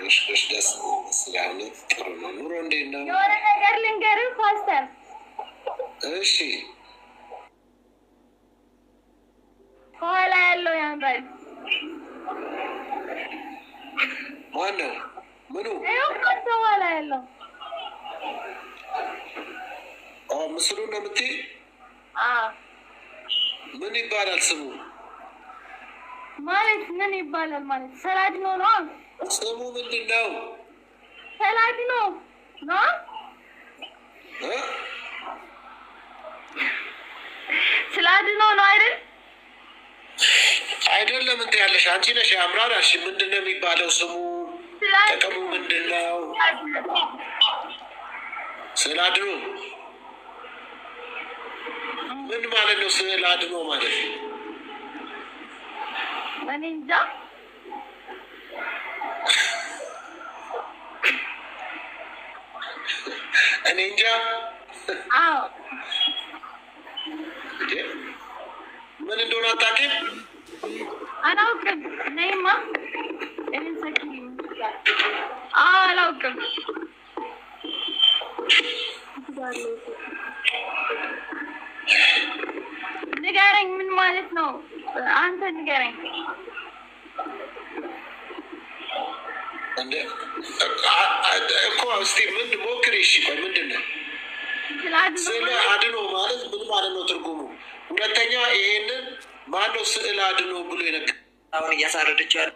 እሺ፣ እሺ፣ ደስ ስላለ ጥሩ ነው። ኑሮ እንዴት ነው? የሆነ ነገር ልንገርህ ፓስተር። እሺ። ከኋላ ያለው ያምራል። ማን ነው? ምኑ? ይኸው ከአንተ ኋላ ያለው። ምስሉ ነው የምትይ? አዎ። ምን ይባላል ስሙ? ማለት ምን ይባላል ማለት ሰላድ ነው ነው። ስሙ ምንድን ነው? ሰላድ ነው ነው። እ? ስላድ ነው ነው አይደል? አይደለም፣ እንትን ያለሽ አንቺ ነሽ። ያምራል አልሽ። ምንድን ነው የሚባለው ስሙ? ጥቅሙ ምንድን ነው? ስዕል አድኖ ምን ማለት ነው? ስዕል አድኖ ማለት እኔ እንጃ። እኔ እንጃ። አዎ። ምን እንደሆነ አታውቂም? አላውቅም። ነይማ እኔን ሰኪ። አዎ፣ አላውቅም። ንገረኝ፣ ምን ማለት ነው? አንተ ንገረኝ። እንደ እኮ እስኪ ምን ሞክሪ። እሺ፣ ቆይ ምንድን ነው ስዕል አድኖ ማለት ምን ማለት ነው ትርጉሙ? ሁለተኛ ይሄንን ማነው ስዕል አድኖ ብሎ የነገ አሁን እያሳረደችው ያለ